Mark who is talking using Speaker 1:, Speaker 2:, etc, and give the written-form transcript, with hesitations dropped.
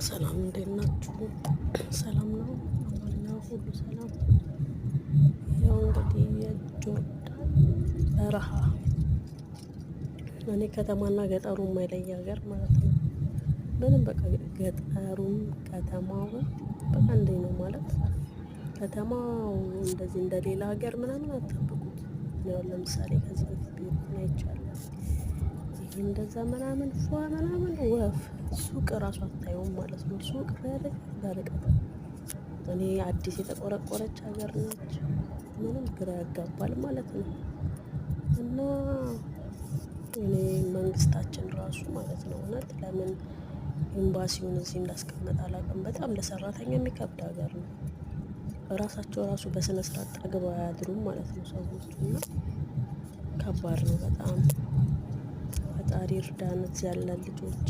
Speaker 1: ሰላም እንዴት ናችሁ? ሰላም ነው፣ አማን ነው፣ ሁሉ ሰላም። ያው እንግዲህ የጆርዳን በረሃ እኔ ከተማና ገጠሩ የማይለይ ሀገር ማለት ነው። ምንም በቃ ገጠሩም ከተማው በቃ እንዴ ነው ማለት ከተማው እንደዚህ እንደ ሌላ ሀገር ምናምን አትጠብቁት። እኔ አሁን ለምሳሌ ከዚህ በፊት ቤሩትን አይቻለሁ። ይሄ እንደዛ ምናምን ፏ ምናምን ወፍ ሱቅ እራሱ አታየውም ማለት ነው። ሱቅ በርቀት በርቀት እኔ አዲስ የተቆረቆረች ሀገር ነች። ምንም ግራ ያጋባል ማለት ነው። እና እኔ መንግስታችን ራሱ ማለት ነው እውነት ለምን ኤምባሲውን እዚህ እንዳስቀመጠ አላውቅም። በጣም ለሰራተኛ የሚከብድ ሀገር ነው። ራሳቸው ራሱ በስነ ስርዓት ጠግበው አያድሩም ማለት ነው ሰዎቹ እና ከባድ ነው በጣም። ፈጣሪ እርዳን እዚህ ያለን ልጆች።